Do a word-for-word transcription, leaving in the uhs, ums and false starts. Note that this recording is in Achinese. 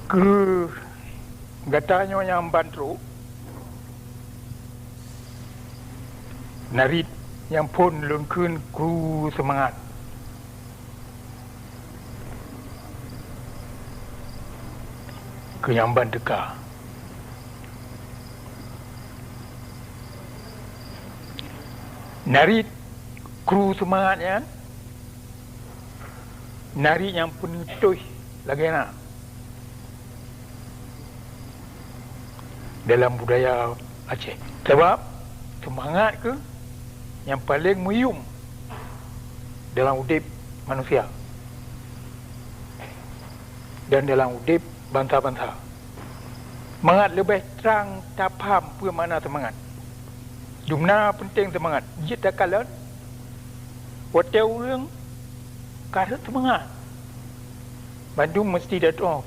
Keu gata nyoe nyang ban trok, narit nyang phon lôn kheun kru seumangat keu nyang ban teuka. Narit kru seumangat nyan, narit nyang peuneutôh lagée na dalam budaya Aceh. Sabab seumangat keuh nyang paleng meuyuem dalam udeb manusia dan dalam udeb bansa-bansa. Mangat leubeh trang tapham peue makna seumangat. Dumna peunteng seumangat. Jeuet takalon, watée ureuëng ka rhot seumangat, bandum meuseuti datang.